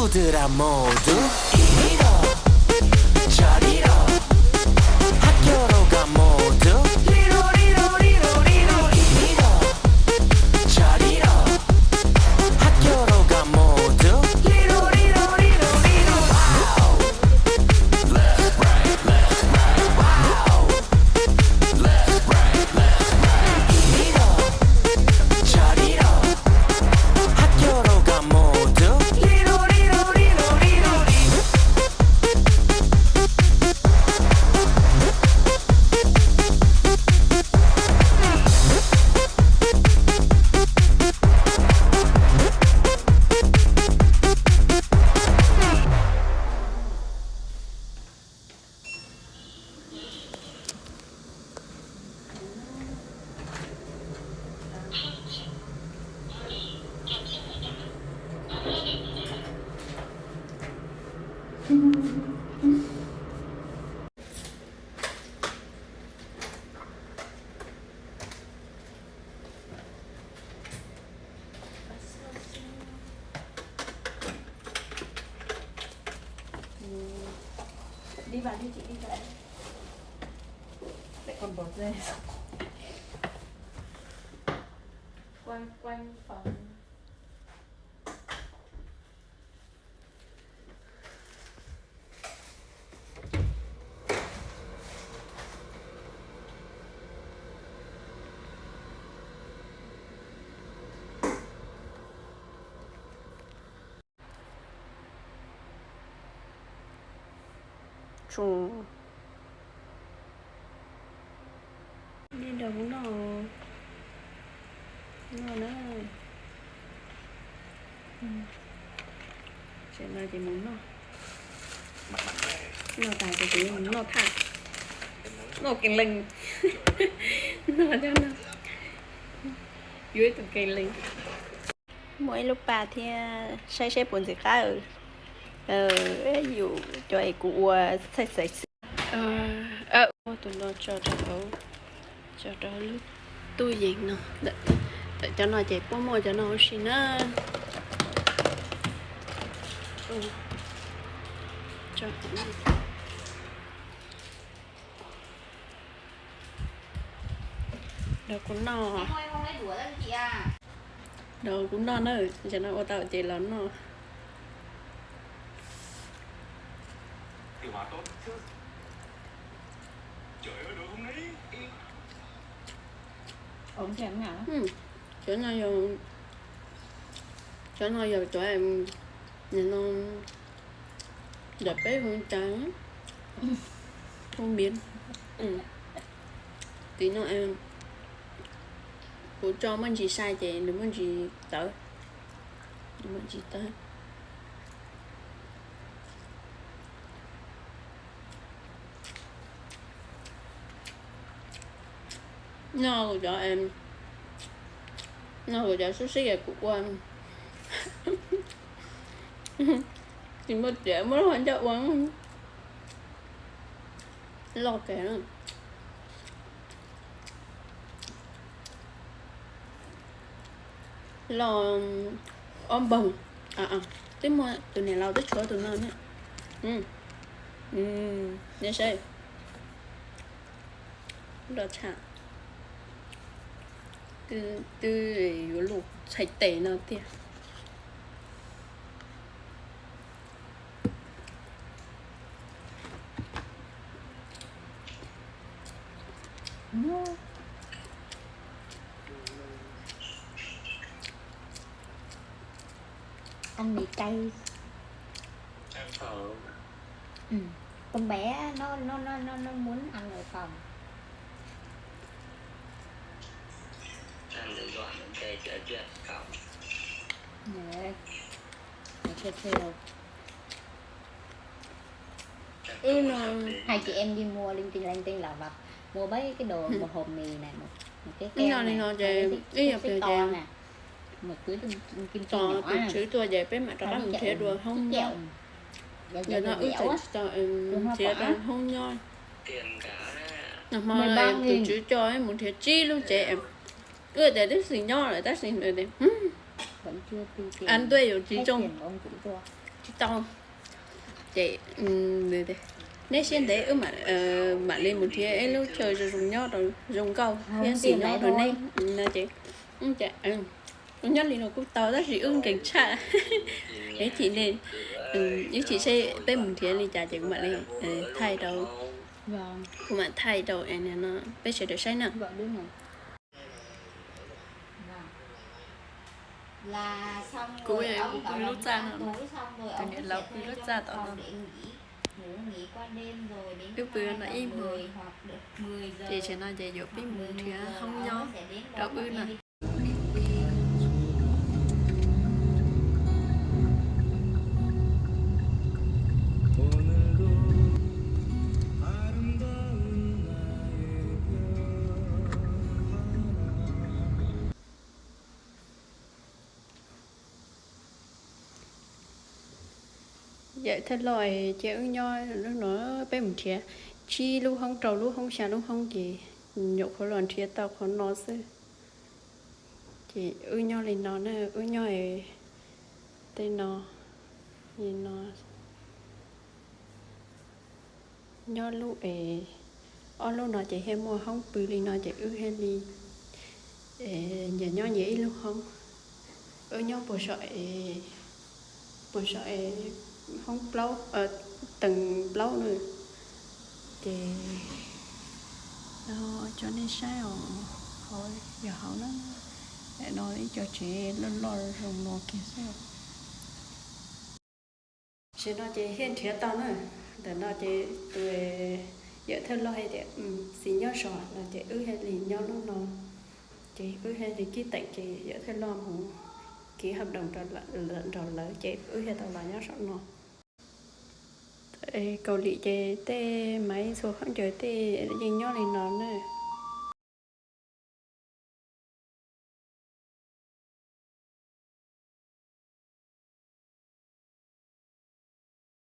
Txawj dag mus dub, ib rau, tsa ib rau, hab kiag rau kab mus dub, ib rau, ib rau, ib rau, ib rau, ib rau, tsa ib rau, hab kiag rau kab mus dub, ib rau, ib rau, ib rau, ib rau, wow. Đi vào đi chị đi vào. Lại còn bỏ dây. Quanh quanh phòng. Tsuas nej nrog kuv noj, noj na. Tam no ces mus noj, noj tas ces kuv mus noj thaj, noj kev lees, noj cov no, yuav ib tug kev lees. Muaj ib lub pas thiab, saib seb puas ntxim qab. Yus cov es kuv ua txhais xaiv xwb. Muab tus no tso rau hauv, tso rau lub tub yees no. Cov no ces puab muaj cov no huv si na. Rau kuv noj, rau kuv noj na, tam no ua tau ces los noj. Cov no yog, cov no yog cov no, ntawm peb hu cas, hu miv. Tim no kuv tso muaj ntsis sai ces nws muaj ntsis tawv, nws muaj ntsis tawv. No kuv cov, no kuv cov xub sib es kuv ua, tsis muaj txiv muab lub hauv ncauj ua loj kawg. Los ob npaug, twb muaj tus niam laus twb tshuav tus no ne. Nej saib, do tshaj, twb yuav luaj txhais tes no tiag. Ăn mì cay. Con bé nó nó nó nó nó muốn ăn ở phòng. Ăn được rồi, ok, chị ở trên phòng. Đấy. Nó kêu kêu. Hai chị em đi mua linh tinh lanh tinh lả vặt. Mua mấy cái đồ, một hộp mì này, một, một cái kem này, hai cái xúc, xúc xích to nè. Một túi kim chi nhỏ nè. Tus tswv tuaj ces peb mam rov qab mus nrhiav dua hoob nyob. Giờ nó ước chừng cho em chia ra hoob nyob. Nag hmo tus tswv coj mus nrhiav tsib lub tsev. Wb tias twb xwm nyob lawm tab sis tias, ăn tuaj yus tsis zoo, tsis Tau, ces neb siab ntev wb mam li mus nrhiav ib lub chaw zoo zoo nyob, zoo nkauj thiab xim nyob rau neb no ces, wb nyob li no kuj tau tab sis wb nkees tshaj. Ib chim, ib chim seb peb mus nrhiav li cas ces kuv mam li thaij rau, kuv mam thaij rau peb sawv daws saib na. Kuv pw lub txaj no, tus niam laus pw lub txaj tom no. Wb pw no ib hmos, ces tam sim no ces yuav pib mus nrhiav hoob nyob rau wb no. Yawm thawj loj, ces wb nyob lub no, peb mus nrhiav tsib lub hoob, rau lub hoob, xya lub hoob ces nyuam qhuav los nrhiav tau qhov no xwb. Ces wb nyob li no na, wb nyob tej no, li no. Nyob lub es ob lub no ces thiaj muaj hoob pw li no ces wb thiaj li nyias nyob nyias ib lub hoob. Wb nyob puag saum, puag saum hoob plaub, teev plaub na. Ces no tso nej saib os, hauv yog hauv na, no ib co tsev loj loj zoo no kiag xwb. Tam sim no ces thiaj nrhiav tau na. Ntawm no ces tus yawm thawj loj hais tias xis nyob zos no ces wb thiaj li nyob lub no. Ces wb thiaj li kib teem ces yawm thawj loj mus ký hợp đồng nrog lawv ces wb thiaj tau los nyob saum no. Kaus Lim ces tej maiv txhua khaub ncaws tej yeej nyob li no na.